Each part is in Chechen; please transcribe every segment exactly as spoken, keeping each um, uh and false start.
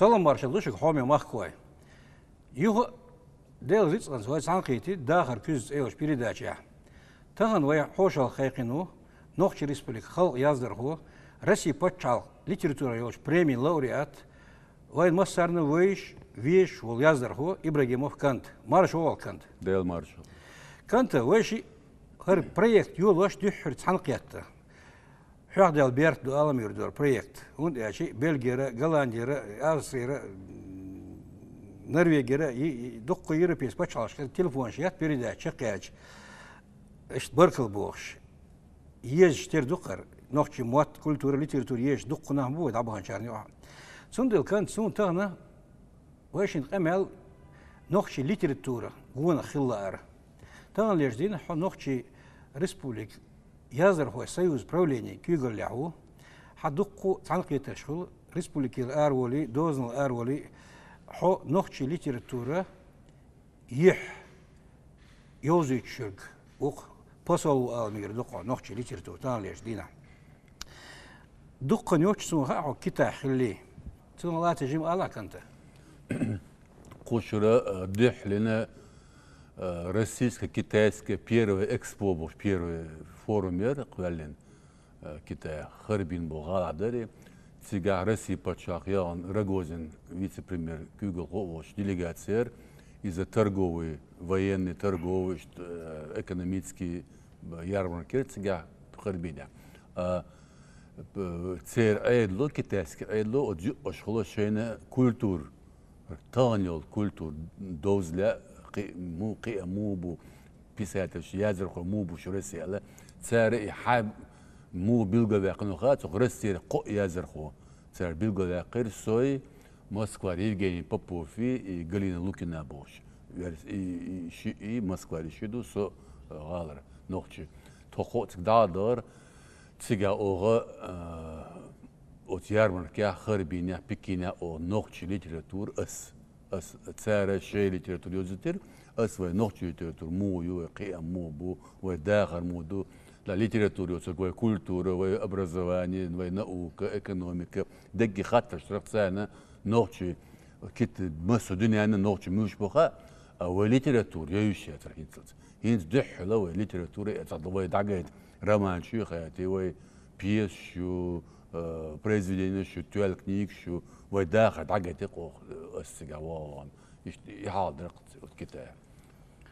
Салам-маршал ду шуьга, хьоме махкой. Юха Делан рицкъанца вай цхьаьнакхийттий «Дахар куьзга» цӀе йолчу передачехь. Тахана вай хьошалгӀа кхайкхина ву Нохчийн Республикан халкъан яздархо, Россин пачхьалкхан литературин йолчу премин лауреат, вайн массарна вевзаш, везаш волу яздархо Ибрагимов Кант. Марша вогӀийла, Кант. Делан маршалла. Кант, вай шиъ хӀара проект йолош дуьххьара цхьаьнакхетта. Хьоьх даьлла беркат ду, Ӏаламат ю хӀара проект. ХӀунда аьлча Бельгера, Голландера, Австрера, Норвегера, и, и, дуккха европейски пачхьалкхашкара телефонаш етта, передача чекхъяьлча, иштта баркалла бохуш. Езаш тера ду-кх хӀара. Нохчийн мотт, культура, литература езаш дуккха нах бу вай дӀабаханчарна юкъахь. Цундела, Кант, суна тахана вайшинна къамел нохчийн литература гонах хила лаар. Таханлерчу дийнахь хьо Нохчийн Республикан яздархойн союзан правленин куьйгаллехь ву. Хьан дуккха а цхьаьнакхетарш хуьлу, республикера араволий, дозанал араволий, хьо нохчийн литературан юьхь йовзуьйтуш верг ву-кх, посол ву ала мегар ду-кх хьо нохчийн литературан таханлерчу дийнахь. Дуккха хан йоццуш суна хаьа хьо Китайхь хиллий. Цунах лаьцна жима ала, Кант. Кху шарахь, э, дуьххьаллина, э, российско-китайское первое экспо бохуш, первый форум яра кхоьллина, э, Китайхь, Харбин боху гӀалахь дара. Цигахь Россин пачхьалкхан яхана Рогозин вице-премьер куьйгалхо а волчу делегаци яра. Иза торговый, военный, торговый, ш-, э, экономический, э, ярмарка яра цигахь Харбинехь. А, э, церан Ӏедало, китайский Ӏедало, оцу юкъаш хуьлу шайна культура, тахана йолу культура довза лаьа, кхин а муха, кхин а муха бу писательш, яздархой муха бу шу Россехь аьлла. Цара и хьайн муха билгалваьккхина хаьа, цу Россера кхо яздархо. Цара билгалваьккхира: со, Москвара Евгений Попов и Галина Лукина бохуш. Верс-, и, и, ши, и Москвара ши ду, со, э, гӀалара, нохчи. Тхо кхо а цига дӀа а дахара, цигахь оха, э, оцу ярмаркехь, Харбинехь, Пекинехь оха нохчийн литература ас. Ас, цара шайн литература йовзийтира, ас вайн нохчийн литература муха ю, вайн кхиам муха бу, вайн дахар муха ду, дан литература йоцург вайн культура, вайн образование, вайн наука, экономика, дерриге хаттарш тара царна нохчийн, кхин массо а дуьненна нохчийн муьлш бу хаьа, а вайн литература йовзуьйтуш яцара хӀинцалц. ХӀинца дуьххьала вайн литература эцахь вай дӀагайта, романаш ю хаьттий, вай пьесаш ю, э, произведенеш ю, тоьлла книгаш ю, вай дахар дӀагайти-кх оха, э, ас цигахь вогӀу вахана. Иштта и хьал дара-кх оцу Китайхь.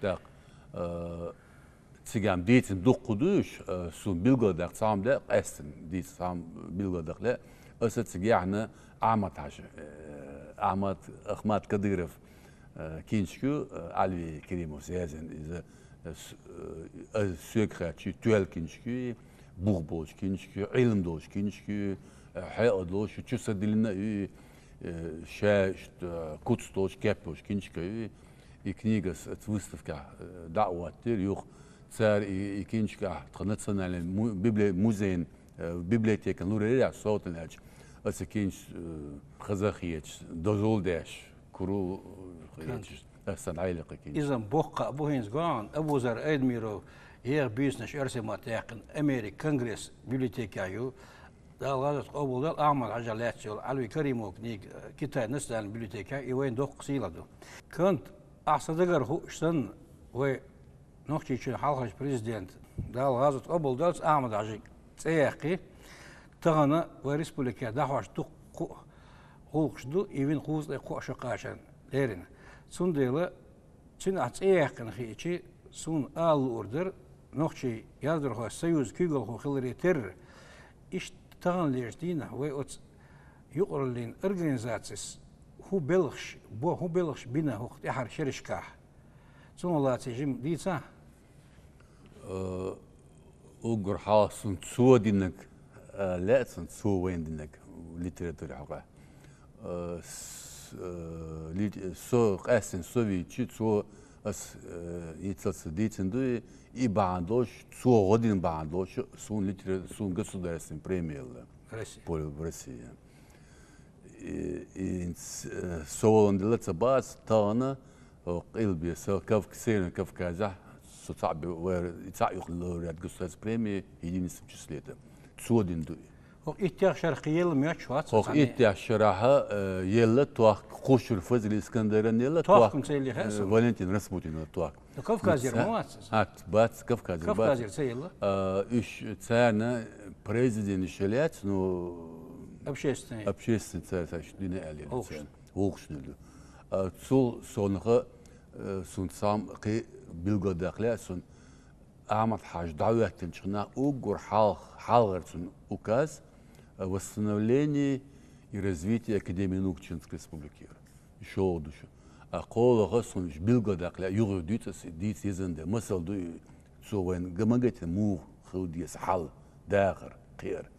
ТӀаккха, э, цигахь-м дийцина дуккха ду уьш, э, суна билгалдаккха цхьа хӀума лаьа, къаьстина дийца цхьа хӀума билгалдаккха лаьа. Аса цига яьхьна Ахьмад-Хьаьжа, э, Ахьмад, Ахмат Кадыров, э, киншка ю, э, Ӏалви Керимовс язйина иза, э, с-, э, соьга хаьттича, тоьлла киншка ю, бух болчу киншка ю, Ӏилма долчу киншка ю, э, хьекъал долуш ю, чу са диллина а ю, э, ша иштта, э, куц долчу, кеп йолчу киншка ю. И книгаш оцу выставкехь, э, дӀа а хӀоттийра юха. Цара и, и киншка ахь тхан национальный му-, библе-, музейн, э, библиотекан лур яра, совгӀатана аьлча. Аса киншка, э, хаза хеташ, дозалла деш, куралла хеташ. Аса дӀайилла кхин киншка. Иза-м боккха а бу хӀинца гуьйцург, Абузар Айдмиров еха буьйсанаш оьрсийн маттахь яьккхина, Америкин Конгресс библиотекехь ю. Дала гӀазот къобалдойла, Ахьмад-Хьаьжах лаьцна йолу Ӏалви Керимов книга, э, Китайн национальни библиотекехь, и вайна доккха сийлахь ду. Кант, ахь сан дагара хууш санна, вай Нохчийчоьнан хьалхарчу президент, Дала гӀазот къобалдойла, Ахьмад-Хьаьжин цӀе яьккхи, тахана вайн республикехь дӀахьош дуккха а гӀуллакхаш ду, и вина кхузткъе кхоъ шо кхачарна лерина. Цундела цуьнан ахь цӀе яьккхина хиъча, суна ала луур дара, нохчийн яздархойн союзан куьйгалхо хиларе терра. Иштта таханлерчу дийнахь вай оцу юкъараллин организацис хӀун белхаш бо, хӀун белхаш бина хӀокху тӀаьхьарчу шерашкахь? Цунах лаьцна жима дийцахь? Э, уггар хьалха суна цо динарг, э, лаьа суна цо вайна динарг литературин хьокъехь. Э, с-, э, лит-, со, къаьстина со вийча, цо ас, э, и цо ца дийцина ду, и, и бахьана долуш, цо гӀо дина бахьана долуш, суна литера-, суна государственная премия елла. Россия. По-, в России. И, и, э, со волун дела ца бац, тахана, о, къилбе, со Кавк-, Северный Кавказехь, со цхьаъ бе-, вер-, и цхьаъ юкъа лауреат государственной премии, единственном числе это. Цо дина ду и. Хох иттех шарахь кхы елла моьттуш вац Хох цхьанне. Иттех шарахь, э, елла тохк, Кхушур Фазиль Искандеран елла Тохк тохк, цӀе леха э, сона. Валентин Распутинан тохк. Ну, Кавказера ма вац из. Хат, бац, Кавказера, бац. Кавказера ца елла. А, уж царна президент шелец, ну, Общественный. общественный цар, цар дина алин. Олхушна. Олхушна. А, цул сонха, э, сун сам кхы билгалдаккха лаьа сун Ахьмад-Хьажа дӀахӀоьттинчу хенахь уггар хьалха, хьалхара цун указ о восстановлении и развитии Академии наук Чеченской Республики. ШолгӀа ду шу. А кхоалгӀа сун уж билгалдаккха лаьа, юха дийца ас, дийца езан де. Масал ду и, цо вайна га ма гайтина муха хила деза хьал, дахар, кхиар.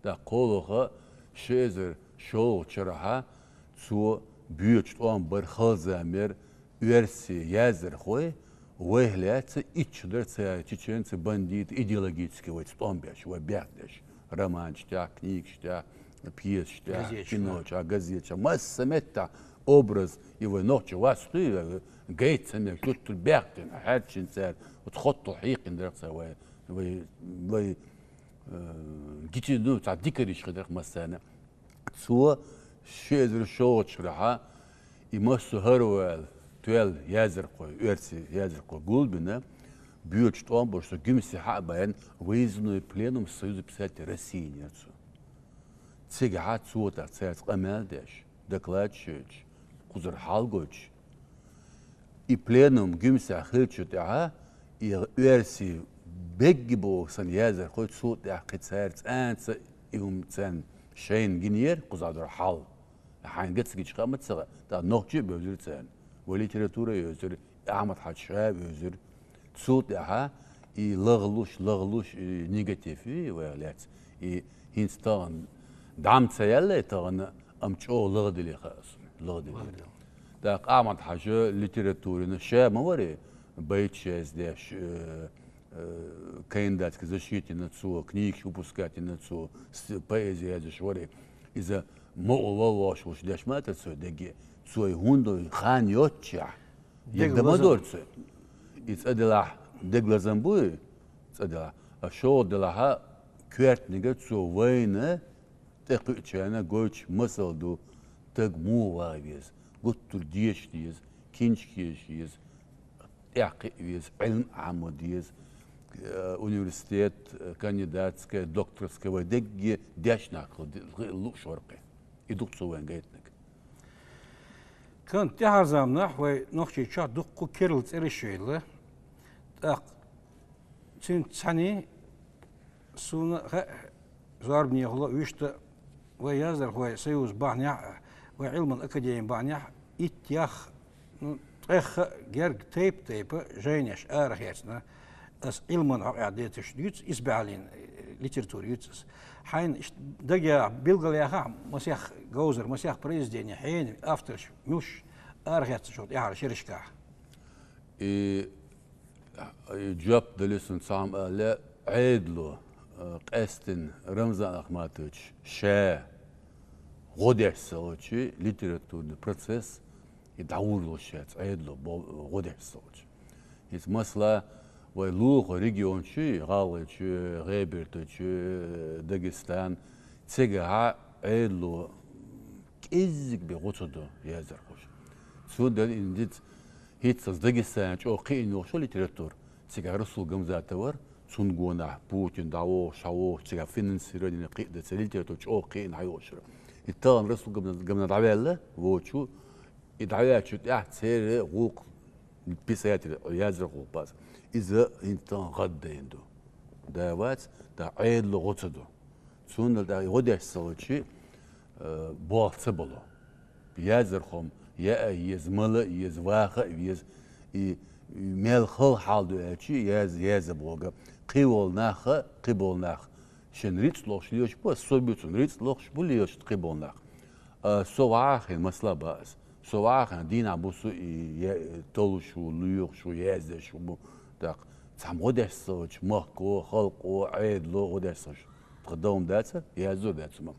ТӀаккха кхоалгӀа ши эзар шолгӀачу шарахь цо боьчу тӀом бар хала зама яр, оьрсийн яздархой вайх лаьцна ичча дара ца чеченцы бандиты идеологически вайца тӀом беш, вай бехк деш. Романаш тӀехь, книгаш тӀехь, пьесаш тӀехь, Газеташ, кинош, а, газеташ, масса меттехь образ и вай нохчи вац дуй, гайта ца мега, гуттар бехк дина, хьаьрчина цара, оцу хоттал хьийкхина дара цара вай, вай, вай, э, гичи, ну, цхьа дикариш хи дара массарна. Цо ши эзар шолгӀачу шарахь и массо хӀара ваьлла, тоьлла яздархой, оьрсийн яздархой гулбина, боьчу тӀом беш со Гуьмсе хьа а баьхкина, выездной пленум Союза писателей России йинера цо. Цигахь цо тӀаккха цаьрца къамел деш, докладаш йойтуш, кхузара хьал гойтуш, и пленум Гуьмсехь хилча тӀаьхьа, и оьрсийн бегги боху санна яздархой цул тӀаьхьа кхин цара цӀанца и хӀума царна шайна гинера, кхузахь дара хьал. Хьайна гацигича хаа ма ца хаьа, тӀаккха нохчий а бевзира царна. Вай литература а йовзира, Ахьмад-Хьажа ша а вевзира. Цул тӀаьхьа и лахлуш, лахлуш, и негатив и вайх лаьцна. И хӀинца тахана дӀа ма ца яьлла тахана, амма чӀогӀа лахделира хаьа суна, лахделира. ТӀаккха Ахьмад-Хьажа литературина ша ма вара, байташ яздеш, э, э, кандидатский защита йина цо, книгаш выпускать йина цо, с-, поэзи яздеш вара. Иза мукъа валлош волуш деш ма дара цо дерриге. Цо и хӀунда хан йоццушехь, дегла ма дора цо. И цӀа делахь, дегла лазам буй, цӀа делахь. А шолгӀа делахь, коьртаниг цо вайна тӀекхуьучарна гойтуш масал ду, стаг муха ваха веза, гуттар а деша деза, кинчкеш еза, тӀекхиа веза, Ӏилма Ӏамо деза, э, университет, э, кандидатская, докторская, вай дерриге дешна хила де-, хила лууш вара кхин. И ду-кх цо вайна гайтинарг. КӀант, тӀаьхьара заманахь вай Нохчийчохь дуккха керла цӀераш йойла. ТӀаккха цуьнца цхьаьна суна хаьа, зорбанехула вуьшта вай яздархойн союз бахьанехь а, вай Ӏилман академи бахьанехь а, иттех, ну, ткъех а герга тайп-тайпа жайнаш арахецна, ас Ӏилман хьокъехь детташ дуьйцу, исбаьхьаллин, э, литература юьйцу ас. Хьайна иштта дагех билгалъяхахь, масех говзар, масех произведени хьенан авторш муьлш арахецна шух тӀаьхьара шерашкахь? И, и жоп дали суна цхьа хӀума аьлла, Ӏедало, э, къаьстина Рамзан Ахматович ша гӀо деш ца хилча, литературный процесс и дӀавуьйлуш яц, Ӏедало бо-, гӀо деш ца хилча. ХӀинца масала вай лулахо регионаш, ГӀалгӀайчоь, ГӀебертойчоь, Дагестан, цигахь Ӏедало кӀеззиг бен гӀо ца до яздархоша. Цундела и диц хӀинца Дагестане чӀогӀа кхиъна йолуш литература. Цигахь Расул Гамзатов вара, цунна гонахь Путин дӀавогӀуш, схьавогӀуш, цигахь финансирование кхиъна, цигахь литература чӀогӀа кхиъна хьайолуш яра. И тахана Расул Гамза-, Гамзатов дӀаваьлла вочу, и дӀаваьллачул тӀаьхьа церан гӀуллакх писатель, яздархо гӀуллакх бац. Иза хӀинца тахана гӀаддайна ду. Да вац, да Ӏедало гӀо ца до. Цундела тӀаккха и гӀо деш ца хилча, э, болх ца бало. Яздархо-м яа а еза, мала а еза, ваха а веза. И мел хала хьал ду аьлча, яз-, яза боху. Кхин болу нах а, кхин болу нах шен рицкъ лохуш лелаш бу, со буьйцу, рицкъ лохуш бу лелаш кхин болу нах. А, со вахахь хин масала бан ас. Со вахахь хин дийнахь-буса и я-, толлуш ву, лоьхуш ву, яздеш ву бу. ТӀаккха цхьамма гӀо деш ца хилча, махко, халкъо, Ӏедало гӀо деш ца хилча, тхан дан-м дацара, яздо дацара ма.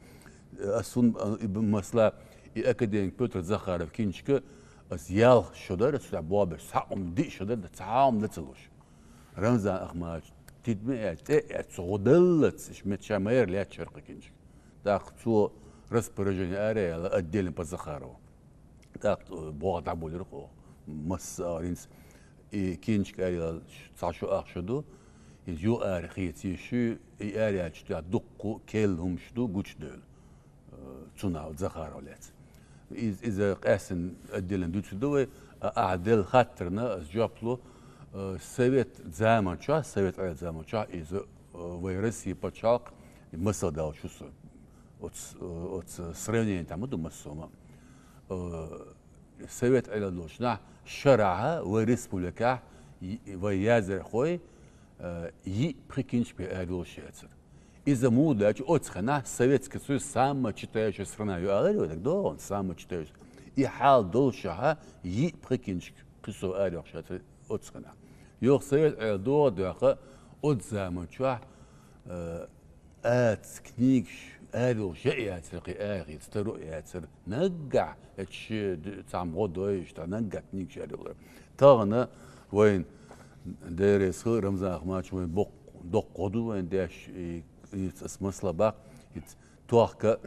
Ас хӀун, а, и б-, масала, и академик Пётр Захаров кинчка ас ялх шо дара, ас цу тӀехь болх беш, цхьа хӀума диъ шо дара, цхьа хӀума дан ца луш. Рамзан Ахматович тидаме а, тӀе а, цо гӀо даллалц, иш мет ша ма яра лаьтташ хӀара кхин кинчка. ТӀаккха цо распоряжение ара яьлла отдельно по Захарову. ТӀаккха, э, богӀа дӀаболийра-кх оха. Масса а хӀинца и кинжка ара яьлла цхьа шу ах шу ду. ХӀинца юха ара хеций шуьйра, и ара яьлча тӀехьа дуккха керла хӀумаш ду гучадевлла, э, цунах, Захарова лаьцна. Из-, иза къаьстина отдельно дуьйцур ду вай, а, ахьа делла хаттарна ас жоп лу, э, совет заман чохь, совет Ӏедал заман чохь иза, э, вай Россин пачхьалкх масал далла шу со. Оц-, э, оц сравнение там ма ду массо а. Э, совет Ӏедал долчу нахь шарахь вай республикахь, и-, вай яздархой, э, йиъ-пхи кинжка бен ара долуш яцара. Иза муха ду аьлча, оцу хенахь Советский Союз самая читающая страна ю алара вай, дагадогӀу, самая читающая. И хьал долушшехь йиъ-пхи кинжка кхин сов ара йоккхуш яцара оцу хенахь. Юха совет Ӏедал догӀа а доьхна, оцу заман чохь, э, аца книгаш ара йолуш яа яцара, кхин ахийца таро а яцара. Наггахь, эцу шен д-, цхьамма гӀо дойуш, тхан наггахь книгаш ара йолура. Тахана вайн, Дела реза хила, Рамзан Ахматович вайн боккха, доккха гӀо ду вайн деш, и, и ас масала баккха, и тохка,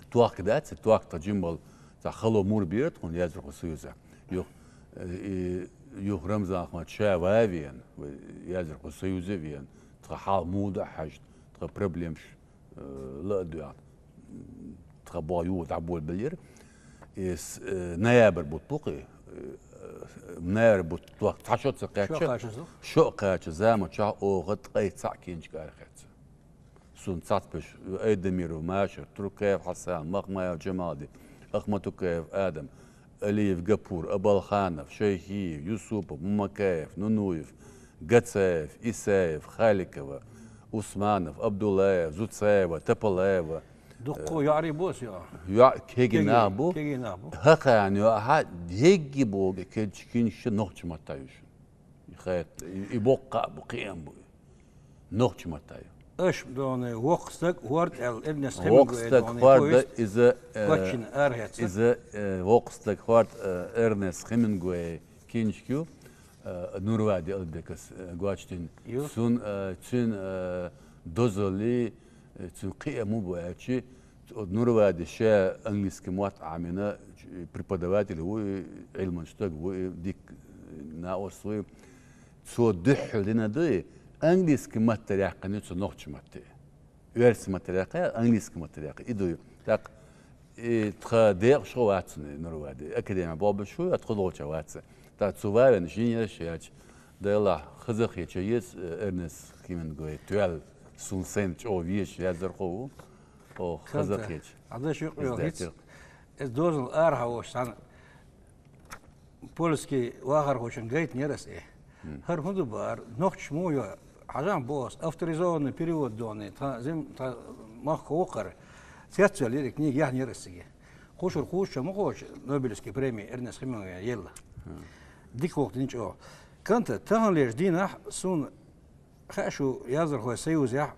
тохка дац, тохка тхан жимма болу цхьа хало мур бийра тхуна яздархойн союзехь. Юха, э, и, юха Рамзан Ахматович ша ван а веана, вай яздархойн союзе а веана, тхан хьал муха ду хьаьжна, тхан проблемаш, э, ла а доьгӀна, тхан боху юха дӀаболабелира. И с-, э, ноябрь бутт бу-кх и, э, ноябрь бутт тох-, цхьа шо ца кхаьчча, шо кхача зу? Шо а кхача заман чохь оха ткъе цхьаъ кинжка ара хецна. Суна цхьацберш: Айдамиров Машар, Туркаев Хьасан, Махмаев Джамалди, Ахматукаев Адам, Алиев Гапур, Абалханов, Шайхиев, Юсупов, Мамакаев, Нунуев, Гацаев, Исаев, Халикова, Усманов, Абдуллаев, Зуцаева, Тапалаева. Дуккха, э, йоӀарий бу аса, йоӀ-, йоӀ-, кегий нах бу. Кегий нах бу. ХӀокхарна йоӀ-, хьа, дегги боху кхечу кинжкаш нохчийн маттахь ю шуна. И хайт-, и, и боккха а бу, кхиам бу. Нохчийн маттахь ю. Аша дона «Воккха стаг хӀорда» аьлла, Эрнест Хемингуэй дона повесть. Воккха стаг хӀорда, иза, э, коччина арахецна. Иза, э, «Воккха стаг хӀорда», э, Эрнест Хемингуэй кинжка ю, э, Нурвади Албекас, э, гочдина. Ю. Цун, э, цуьнан, э, дозаллий, э, цуьнан кхиам хӀун бу аьлча, Оцу Нурвади ша английский мотт Ӏамийна, преподаватель ву и, Ӏилманчу стаг ву и, дика накъост ву и. Цо дуьххьал дина ду и, английский маттара яьккхина ю цо нохчийн матте. Оьрсийн маттара яьккхина, английский маттара яьккхина. И ду и. ТӀаккха и тхан декъашхо вац цуьнан Нурвади. Академехь болх беш ву, а тхо долчохь вац. ТӀаккха цу ван а веана жин яра ша яьлча, Делахь, хазахеташ еза, э, Эрнест Хемингуэй тоьлла, суна сайна чӀогӀа везаш яздархо ву. Оха хазахеташ. Хаза юкъа йолу хӀинца. Иза дозалла арахьа волуш цхьана польский вахархочун гайтинера аса и. ХӀара хӀун ду бара, нохчаша муха йо, хьажахьа боху аса, авторизованный перевод доне, тхан зим-, тхан махка вокхара. Цецвеллера и книга, яхьнера аса цига. Кхушара кхузткъа шо ма кхочу Нобелевский преми Эрнест Хемингуэйна елла. Дика вокху дина чӀогӀа. КӀанта, таханлерчу дийнахь суна Хаьа шу, яздархойн союзехь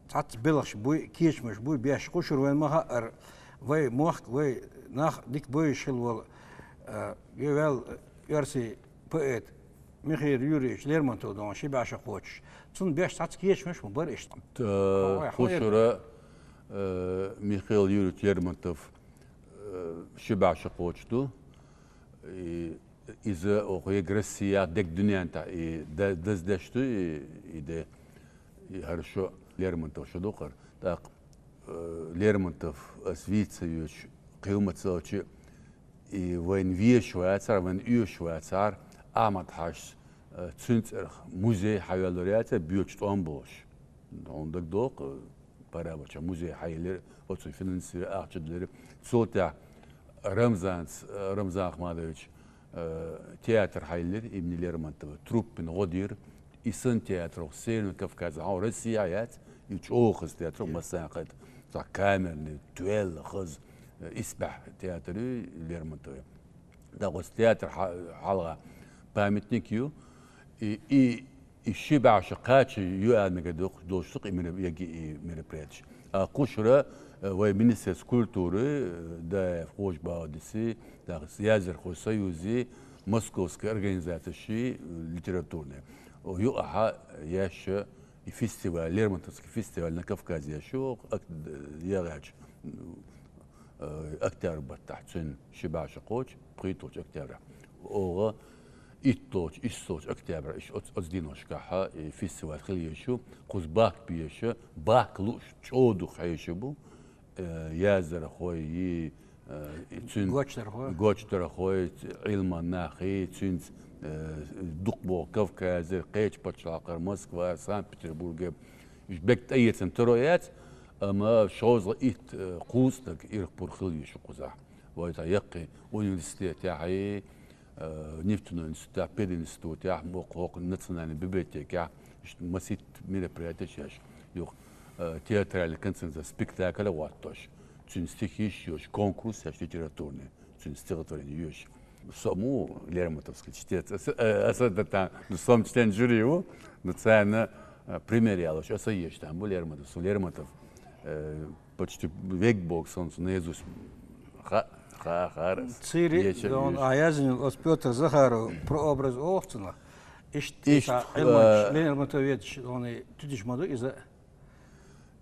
цхьацца белхаш буй, кечамаш буй беш, кхушара вайн ма хаьара, вай мохк, вай нах дика бовзуш хилла волу, а, ваьлла оьрсийн поэт Михаил Юрьевич Лермонтов дона ши бӀе шо кхочуш. Цунна беш цхьацца кечамаш ма бара иштта. Та-, хьо-, хьо-, кхушара, э, Михаил Юрьевич Лермонтов, э, ши бӀе шо кхочуш ду. И Иза оха ега Россиях, дега дуьнен тӀехь и да-, даздеш ду и, и де, и хӀара шо Лермонтов шо ду хӀара. ТӀаккха, э, Лермонтов ас вийца ца йоьдуш, кхин хӀума ца аьлча, и вайна везаш вацара, вайна оьшуш вацара, Ахьмад-Хьаьжас, э, цуьнан цӀарах музей хьайоьллур яцара, боьчу тӀом болуш. Хьуна дагадогӀу, парабача музей хьайиллира, оцу финансира, ахча делира. Цул тӀаьхьа Рамзанц-, Рамзан Ахмадович, э, театр хьайиллира имни Лермонтова, труппина гӀо дира. И санна театр оха Северный Кавказехь, хьо Россия яц, и чӀогӀа хаза театр, массарна кхета, цхьа камерный, тоьлла, хаза, э, исбаьхьа театр ю Лермонтован. ТӀаккха оцу театр хьа-, хьалха памятник ю. И, и И ши бӀе шо кхача ю аьлла мегар ду-кх, долуш ду-кх и меро-, яги и мероприятеш. А кхушара, э, вай Министерство культуры, э, Даев Хож-Баудиси, тӀаккха Яздархойн союзи, Московский организацияши, э, литературный. О, юкъахьа еш И фестиваль, Лермонтовский фестиваль на Кавказе ещё ак-, ягӀач, э, октябрь баттахь, цун ши бӀаь шо кхочу, пхийтталгӀачу октября. Оха итталгӀачу, иссалгӀачу октября, иш оц-, оцу дийнашкахь и фестиваль хила езаш ю, кхуза бахка безаш, бахка лууш чӀогӀа дукха хьеший бу, э, яздархой, и, э, и цуьнан гочдархой. Гочдархой, Ӏилман нахи, цуьнца, э, дукха боху Кавказера, кхечу пачхьалкхера, Москвара, Санкт-Петербургера. Уьш бек тӀеэцна таро яц, амма шовзткъа итт, э, кхузткъа стаг ирх-пурх хила езаш ю кхузахь. Вай цхьа яккхий университетехь, э, нефтяной институтехь, пединститутехь, боккха хӀокху национальный библиотекехь, иштта масийтта мероприятеш еш, юха, э, театральный концерт, спектакль а хӀоттош, цуьнан стихи йоьш, конкурс еш литературный, цуьнан стихотворени йоьш. Со ма ву Лермонтовский чтец, аса, э, аса дан тан, ну, со-м член жюри ву, ну, царна, э, пример ялош, аса еш тан бу Лермонтов, со Лермонтов, э, почти век боху сан, наизусть ха-, ха-, хаар аса. Цири, еча дон, еш. А яздина оцу Пётр Захаров прообраз охцана. Иштта, иштта, иштта, Ӏилманча, э, Лермонтоведаш, он и туьдуш ма ду иза.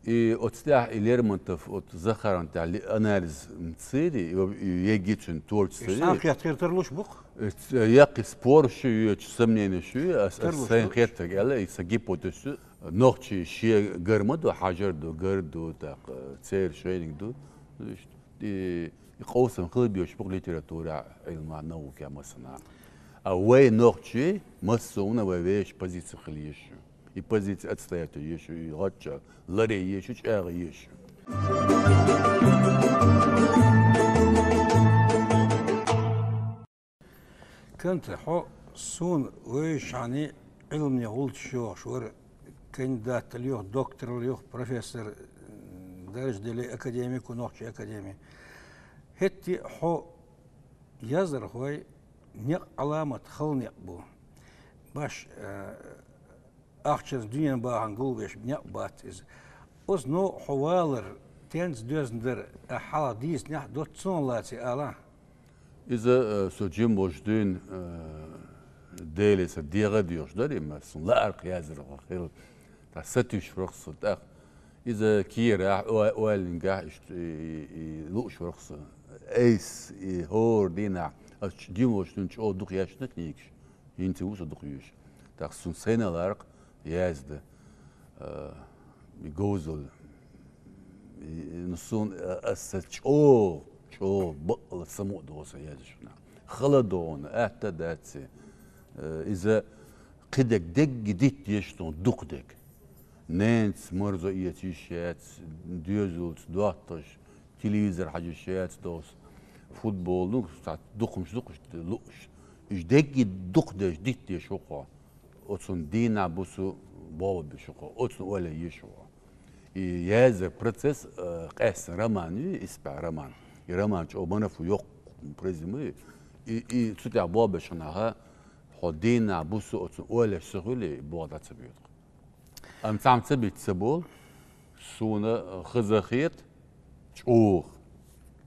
И оцу тӀехь и Лермонтов, оцу Захаровн тӀехь ли-, анализ цири, и, и еги цуьнан творчество. Иштта хан хетта хир тарлуш бу-кх? Э, яккхий спор шу йоьчу, сомнени шу, ас, ас тарлуш сайн бу-кх. Хеттарг аьлла, и сан гипотез ю. Нохчий шен гар ма ду, хьажар ду, гар ду, тӀаккха церан шайниг ду. И, и къовсам хила безаш бу-кх литературехь, Ӏилмахь, наукехь, массанхьа. А вай нохчий, массо а вай вешан позици хила езаш ю. И позици отстоять еш ю, и гӀаттар ларъеш ю, чӀагӀъеш ю. КӀант, хьо суна вевзаш Ӏилманан гӀулчаш йохуш вара, кандидатал йоху, докторал йоху, профессор, дарж делла академик ву нохчийн академин. ХӀетте а хьо яздархойн некъ Ӏаламат хала некъ бу. Баш, э, ахчанца дуьненан бахам гулбеш некъ бац иза. Оцу новкъа хьо валар тенца доьзна дара, ахь хьалха дийцинехь а, доцца цунах лаций ала? Иза, э, со жима волуш дуьйна, э, Деле сан дегӀа а доьхуш дара, и мел суна лаарх яздархо хила. Тхьа сатуьйсуш вара-кх со тӀаккха. Иза кийрахь, ой-, ойланехь иштта и, и, и лууш вара-кх со. Айса и хӀора дийнахь, ас жима волуш дуьйна чӀогӀа дукха яьшна книгаш. ХӀинца ву со дукха йоьшуш. ТӀаккха суна сайна лаарх язда, а, и говзалла. И, и, ну, суна, а, аса чӀогӀа, чӀогӀа бакъала самукъа догӀу сан язъеш хӀуна. Хала догӀу хӀуна, атта а дац. А, иза кхидерг дерриге дитта езаш ду хьуна, дукха дерг. Ненаца марзо эца йиш яц, доьзалца, доттагӀаша, телевизор хьажа йиш яц догӀу, футбол, ну, цхьа дукхамаш дукхаш лууш. Уьш дерриге дукха деш, дитта езаш ву-кх хьо. Оцунна дийнахь-буса болх беш ву-кх хьо. Оцунна ойла еш ву хьо. И яздаран процесс, э, къаьстина роман ю, исбаьхьа роман. И роман чӀогӀа марафон йоккха произведение ю. И, и цу тӀехь болх беш хьуна хьо, хьо дийнахь-буса оцунна ойла еш ца хуьлий, болх дӀа ца боьду-кх. Амма цхьамма ца бита ца болу, суна хаза хета чӀогӀа.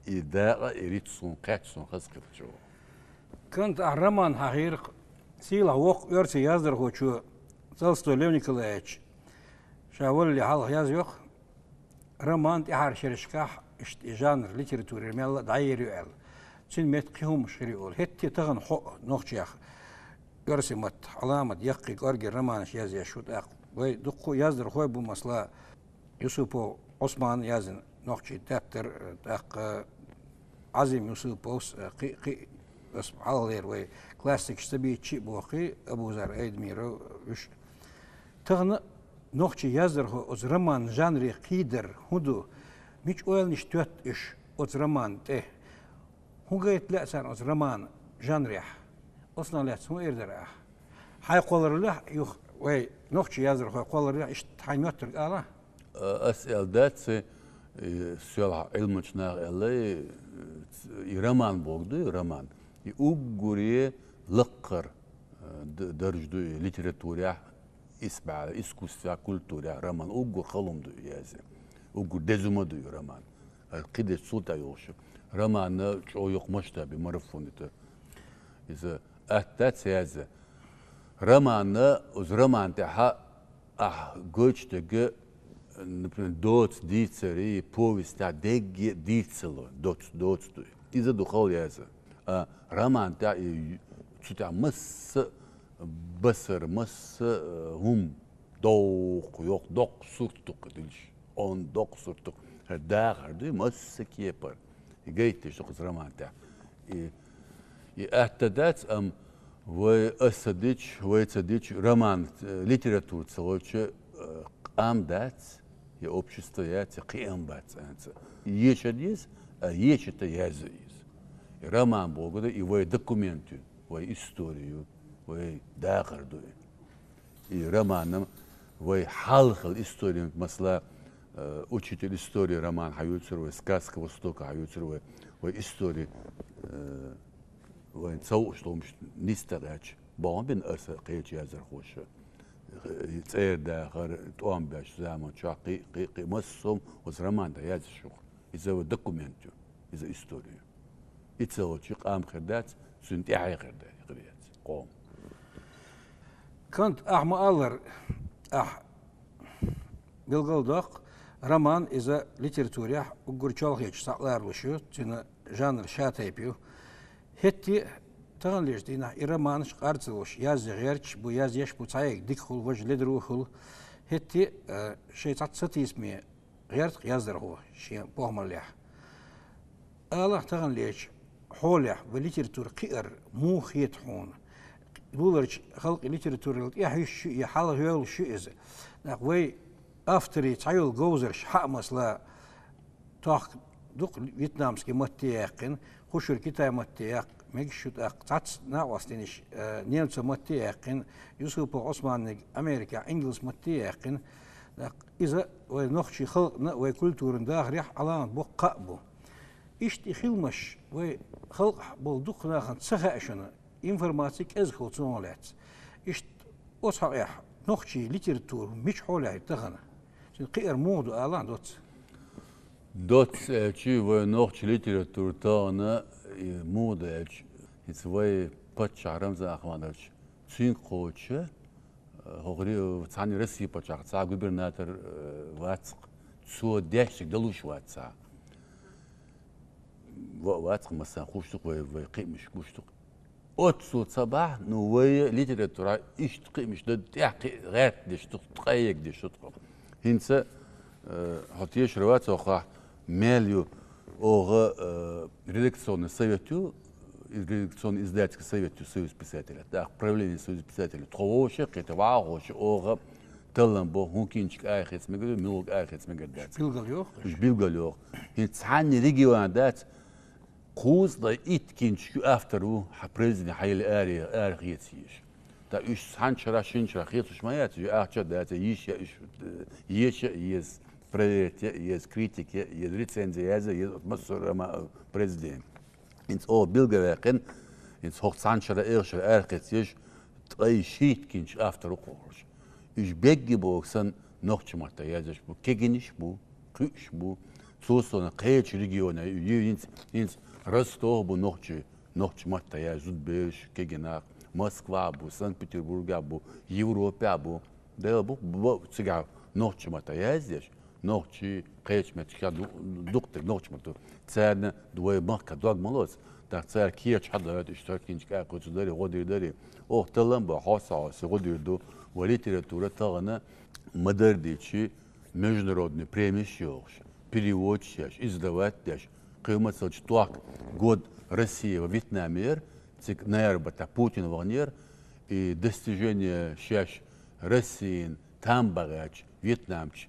И дакъа, и риц суна кхетта, суна хаза хета чӀогӀа. КӀант, ахь роман хьахийра-кх, сийлахь воккха оьрсийн яздархочо Толстой Лев Николаевича, ша валале хьалха язйо-кх, роман тӀаьхьарчу шерашкахь иштта и жанр литературера мелла а дӀаер ю аьлла. Цуьнан метта кхин хӀуманаш хир ю олу. ХӀетте а тахана хьо а нохчех оьрсийн маттахь Ӏаламат яккхий кӀоргера романаш язъеш ву тӀаккха. Вай дуккха а яздархой бу, масала, Юсупов Ӏусмана яздина нохчийн тептар, тӀаккха Ӏазим Юсуповс, кхин, кхин, ас хьалхалера вай классикаш ца бийцича а боху, Абузар Айдамиров, уьш. Тахана нохчийн яздархой оцу роман жанре кхийдар хӀун ду? Мича ойланаш тоьтту уьш оцу роман тӀе? ХӀун гайта лаьа царна оцу роман жанрехь? Оцунах лаьцна хӀун эр дара ахь? Хьайн кхоллараллехь, юха вай нохчийн яздархойн кхоллараллехь иштта хьайн моьттург ала? Ас аьлла дац, и, соьлахь Ӏилманчу наха аьлла, и, и роман бохург ду, и роман. И уггаре лакхара, э, д-, дарж ду и литературехь, исбаьхьа, искусствехь, культурехь роман. Уггар хала хӀума ду и язъе. Уггар деза хӀума ду и роман. А кхидерш цул тӀаьхьа йолуш ю. Романна чӀогӀа йоккха масштаб ю, марафон ю-кх. Иза атта ца язъе. Романна, оцу роман тӀехь Ахь гойтуш дерг, например, доца дийцаре, повестехь дерриге дийцало, доц-, доцу ду. Иза ду хала яза. А роман тӀехь и, цу тӀехь масса а басар, масса а, э, хӀума доккха, йоккха, доккха сурт ду-кх дуьллуш. Он доккха сурт ду-кх. ХӀара дахар ду, масса кепара. И гайташ ду-кх иза роман тӀехь. И, и атта дац, ам вай аса дича, вай ца дича, роман, э, литература ца хилча, э, къам дац, я общество яц, я кхиам бац, аьнца. Еша деза, а ешита яза иза. И роман бохург ду, и вай документ ю, вай истори ю, вай дахар ду и. И романам вай хьалхал истори, масала, э, «Учитель истории» роман хьаюьйцур вай, «Сказка Востока» хьаюьйцур вай, вай истори, э, вайн цовш ломаш нисдакъаьча, бохам бина аса кхечу яздархоша. Э, цӀера дахар, тӀом беш заман чохь кхин, кхин, кхин, массо а оцу роман тӀехь язъеш ю-кх. Иза вай документ ю, иза истори ю. И ца хилча, къам хир дац, цуьнан тӀаьхье хир дац, хир яц, къоман. КӀант, ахь ма-аллара, ахь билгалдоккху, роман иза литературехь уггар чолхечу схьа ларалуш ю, цуьнан жанр шатайпа ю. ХӀетте а таханлерчу дийнахь и романаш къар ца луш, язъян гӀерташ бу, язъеш бу, цхьаерг дика хуьлу, важа ледара хуьлу. ХӀетте а, э, шайн цхьацца сатийсаме гӀерта-кх яздархо шен похӀмаллехь. Алахь, таханлерчу хьолехь вай литература кхиар муха хета хьуна? Луларчу халкъан литературал тӀаьхьа йолуш ю я хьалха йолуш ю иза? Нах, вай авторийн цхьайолу говзарш хьа а, масала, тохка дукха вьетнамский матте яьккхина, хӀу шуьра китай матте яккха мегаш ю, тӀаккха цхьацца накъостенаш, э, немцо матте яьккхина, Юсупов Ӏусманниг Америкехь ингалс матте яьккхина. ТӀаккха иза вай нохчийн халкъана, вай культуран дахарехь Ӏаламат боккха кхаъ бу. Иштта и хиламаш вай халкъахь болу дукха нахана ца хаьа шуна, информаци кӀезиг хуьлу цунах лаьцна. Иштта оцу хьокъехь нохчийн литература мича хьолехь ю тахана? Цуьнан кхиар муха ду алахь, доцца? Доцца аьлча, вай нохчийн литература тахана и муха ду аьлча, хӀинца вай паччахь Рамзан Ахматович, цуьнга кхочуш, э, хӀокху ри-, цхьана Россия паччахь цхьа губернатор, э, вац-кх, цо дешниг далуш вац цхьа. Ва-, вац-кх, массарна хууш ду-кх вай, вай кхиамаш гуш ду-кх. Оццул ца бахь, ну, вай литература иштта кхиамаш дан тӀехь кхин гӀерташ ду-кх, ткъе егадеш ду-кх. ХӀинца, э, хьо тешар вац хӀокхахь, мел ю оха, э, редакционный совет ю, из-, редакционно-издательский совет ю Союз писателей. ТӀаккха правление Союз писателей. Тхо вовшах а кхета, ваха а ховша, оха таллам бо, хӀун кинчиг арахеца мегар ю, муьлхарг арахеца мегар дац. Билгал йоху? Уьш билгал йоху. ХӀинца цхьанна региона дац, кхузткъе итт кинчиг ю автор ву, хьан произведени хьан елла аре-, арахеца езаш. Ткъа уьш цхьана шарахь, шина шарахь хецаш ма яц, уьш ахча а дац, йиш я уьш, э, еша а еза, проверить а еза, критика а еза, рецензия яза а еза, оцу массо а рома-, произведени. ХӀинца оха билгалваьккхина, хӀинца хӀокху цхьана шарахь, эха шарахь арахеца езаш, ткъе шийтта кинчиг автор ву кху хӀорш. Уьш бегги боху санна нохчийн маттахь язъеш бу, кегийнаш бу, кхуьуш бу. Цул совнаха кхечу регионехь ю, хӀинца, хӀинца Ростов бу нохчийн, нохчийн маттахь яздеш зуда бераш, кегий нах. Москвахь бу, Санкт-Петербургехь бу, Европехь бу. Дела бу, бу, цигахь нохчийн маттахь яздеш. Нохчий, кхечу меттигашкахь ду-, дукха дерг нохчийн маттахь ду. Царна вай махкахь дог ма лоцу. ТӀаккха цара кечахь а дойту, уьш цара кинчиг а кхуьйцур дарий, гӀо дийр дарий. Оха таллам бо, хьоса-хьоса гӀо дийр ду. Вай литература тахана ма-дарра дийцича, международный премеш йохуш, переводаш еш, издавать деш. Кхин мацалчу тохка год Россия ва Вьетнаме яра, цига ноябрь баттахь Путин ваханера, и достижение шаьш Россин там бахьаьчу Вьетнамчу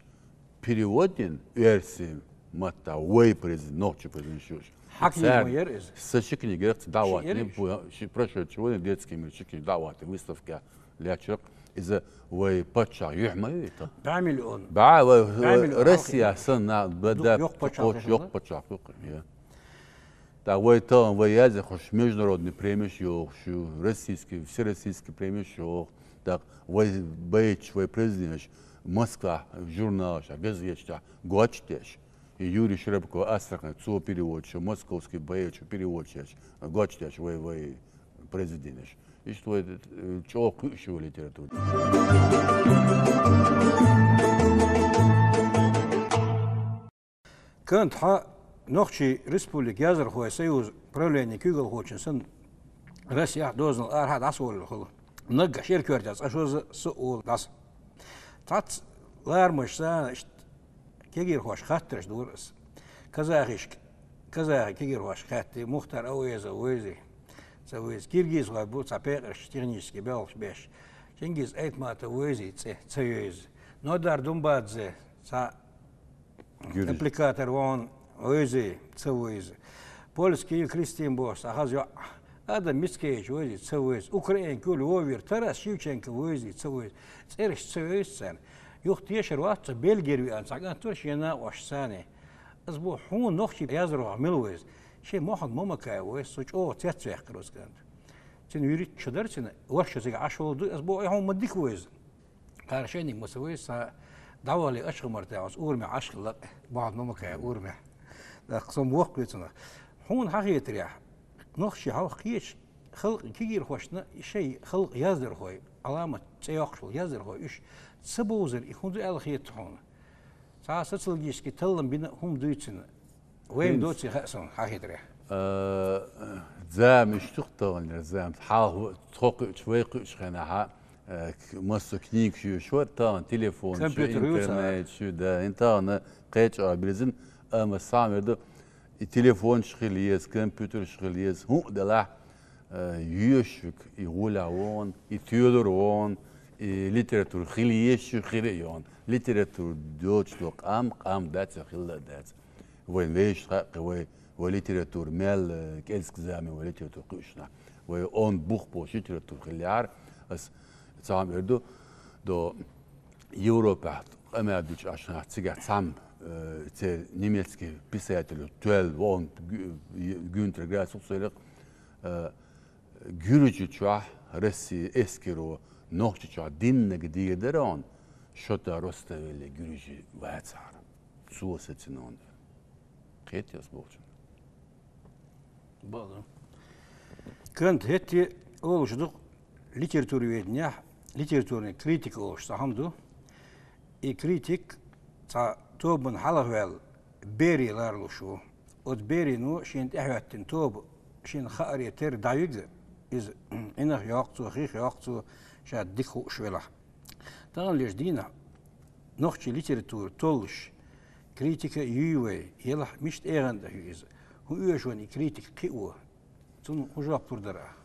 перевод дина оьрсийн маттахь вай произведени, нохчийн произведени шуьш. Хьан книга ма яра иза? Сан ши книга яра, дӀа а хӀоттийна, ши прошедший вайн детский мир, ши книга дӀа а хӀоттийна, выставка лечура. Иза вай паччахь юьхь ма ю иза? БӀе миллион. БӀе, вай, бӀе миллион Россия хьалха санна, бе-, ду-, йоккха паччахь, йоккха паччахь ю-кх, я. ТӀаккха вай тахана, вай яздеш международный премеш йохуш ю, российский, всероссийский премеш йоху. ТӀаккха вай байташ, вай произведенеш Москвахь журналашкахь, газеташкахь гочдеш. И Юрий Широбоков, астрахань, цо переводаш, московский поэт, переводаш, гочдеш вай, вай произведенеш. Иштта вай, э, чӀоагӀа кхуьуш ю вай литература. КӀант, хьо Нохчий Республика яздархой союз правлени куьйгалхочун санна, Россехь дозанал арахьа дӀасаволавелла хила. Наггахь шера коьртехь цкъа-шозза, со а волу, дӀаса. Цхьацца ларамаш санна, иштта кегийрхошка хаттарш дора ас. Казахишка, казахи кегийрхошка хаьттира, Мухтар Ауэзов вевзий, ца вевзий. Киргизхой бу цхьа пекъарш технически белхаш беш. Чингиз Айтматов вевзий, цӀе ца вевза. Нодар Думбадзе, цхьа Гуьржи. Аппликатор вон вевзий, ца вевза. Польский Кристин бохуш цхьа хаза йоӀ. Адам Мицкевич вевзий, ца вевза. Украин куьль вовер Тарас Шевченко вевзий, ца вевза. ЦӀераш ца вевза царна. Юха тешар вац цо, Бельгера веана цхьа кӀант вара шен накъост санна. Ас боху, хьуна нохчий яздархой мила вевза? Шен Мохьмад Мамакаев вевза, со чӀогӀа цецваьккхира оцу кӀанта. Цуьнан вуьрхӀитта шо дара цуьнан, ворхӀ шо цига Ӏаш волу ду, ас боху, и хьуна ма дика вевза. Кхара шайниг ма ца вевза, сан дӀавалле Ачхамартехь оцу урамехь Ӏаш хилла, Мохьмад Мамакаев урамехь. ТӀаккха со ма воккхаве цунах. Хьуна хьан хетарехь, нохчий хьовха кхечу халкъан кегийрхошна, шайн халкъан яздархой, Ӏаламат цӀе йоккхуш волу яздархой, уьш ца бовзар и хӀун ду аьлла хета хьуна? Цхьа социологически таллам бина а хӀума дуьйцина, вайна доций хаьа суна, хьан хетарехь? А, зама иштта ю-кх таханлера зама. Хьалха тхо кхуьучу, вай кхуьучу хенахь, а, к-, массо а книгаш йоьшуш вара, тахана телефонаш ю, компьютер ю цара, интернеташ ю, да, хӀинца тахана кхечу а бирзина, амма ас цхьаъ ма-аллара, и телефонаш хила еза, компьютераш хила еза, хӀун а делахь, а, йоьшург и гӀолехь вон, и тоьлур вон, и литература хила езаш ю хир а йон. Литература доцуш долу къам, къам дац, хилла а дац. Вайн вешан хаьа кхин вай, вай литература мел, э, кӀезиг зама вай литература кхуьуш нах. Вай он бух бохуш литература хиллехьара, ас цхьаъ ма-аллара ду, до Европехь къамел дечу Ӏаш нах, цигахь цхьамма, э, церан немецкий писатель тоьлла вон Гю-, Гюнтер Грасс ю-кх церан, э, Гуьржичохь Россия эскаро Нохчийчохь диннарг дийр дара хьуна, шота Роставели гуьржи вацахьара. Цо сацина хьуна. Кхетий ас бохучунна? Бала. КӀант, хӀетте олуш ду-кх литературоведенехь, литературный критика олуш цхьа хӀума ду. И критик цхьа тобанна хьалхаваьлла бере ларалуш ву. Оцу берино шена тӀехӀоьттина тоба шена хааре терра дӀавига, иза Ӏинах йоккху цо, хих йоккху цо, ша дика хууш велахь. Таханлерчу дийнахь нохчийн литература толлуш критика юй вай, елахь мишта эгӀан тӀе ю иза? ХӀун оьшу вайна и критика кхио? Цунна хӀун жоп лур дара ахь?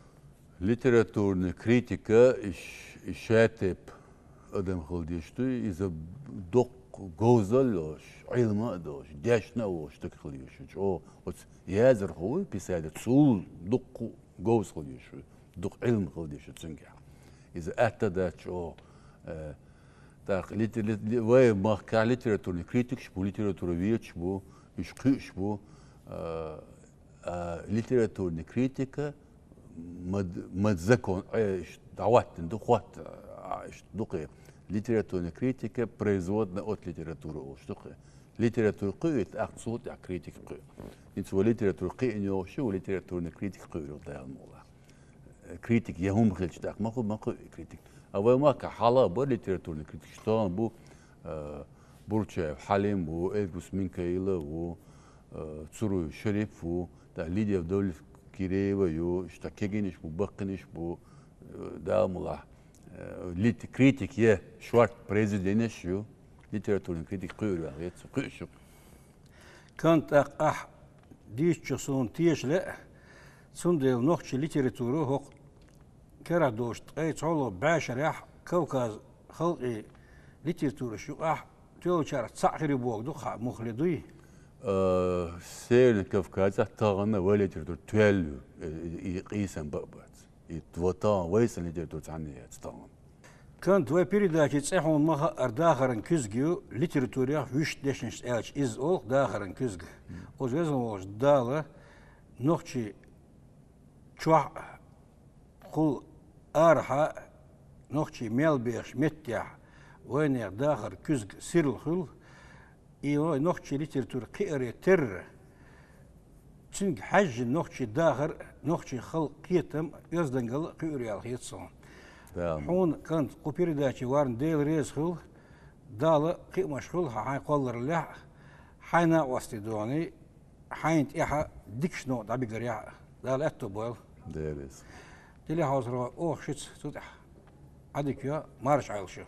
Литературный критика, и ш-, и шатайпа адам хила дезаш ду, иза доккха говзалла а йолуш, Ӏилма а долуш, дешна а волуш стаг хила везаш ву. ЧӀогӀа оцу яздархо ву, писатель, цул дуккха говза хила везаш ву, дукха Ӏилма хила дезаш ву цуьнгахь. Иза атта а дац чӀогӀа, э, тӀаккха литер-, лит-, ли-, вай махкахь литературный критикаш бу, литература везаш бу, уьш кхуьуш бу, э, А, литературный критика мад-, мад закон, э, иш дӀахӀоттина ду, хӀотта, а, иш ду кхе. Литературный критика производная от литературы олуш ду кхе. Литература кхуьуьйту, тӀаккха цул тӀаьхьа критика кхуьу. ХӀинца вай литература кхиъна йогӀуш ю, вай литературный критика кхуьур ю Дала мукъалахь. Критик я хӀума хилча тӀаккха ма ху-, ма кхуьу и критик. А вай махкахь хьалха бара литературный критикаш, тахана бу, э, Бурчаев Хьалим ву, Эльгус Минкаилов ву, э, Цуруев Шарип ву, тӀаккха Лидия Вдовлев-Киреева ю, иштта кегийнаш бу, баккхийнаш бу, э, Дала мукъалахь, э, лит-, критик я шорта произведенеш ю, литературный критик кхуьур ваьлла, яц, кхуьуш ю. КӀант, тӀаккха ахь дийцича суна теша лаьа, цундела нохчийн литература хӀокху карахь долчу ткъе цхьолгӀа бӀешарахь Кавказ халкъийн литератураш юкъахь тоьллачарах цхьаъ хир ю бохург ду-кх хьан муххале дуй? Э, Северный Кавказехь тахана вай литература тоьлла ю, э, и къийсам бан а бац. И тва тахана вай санна литература цхьанна яц тахана. КӀант, вай передачи цӀе хьуна ма хаъара «Дахаран куьзга» ю, литературех вуьшта дешнашца аьлча, иза олу-кх «Дахаран куьзга». Оцу везан волчу Дала нохчийн чохь а, кхул арахьа а, нохчий мел бехачу меттехь вайнехан дахаран куьзга сирла хуьлу, и вай нохчийн литература кхиаре терра, Цуьнга хьаьжжина нохчийн дахар, нохчийн халкъан кхетам, оьздангалла кхуьур яьлла хета суна. Хьуна, кӀант, кху передаче варна Дела реза хуьлда, Дала кхиамаш хуьлда хьан кхоллараллехь, хьайн накъостий догӀанехь, хьайна тӀехь дикачу новкъа дӀабигарехь, Дала аьтто бойла. Дела реза. Телехьовсаро, оха шуьца цу тӀехь Ӏадика йо, марша Ӏойла шу.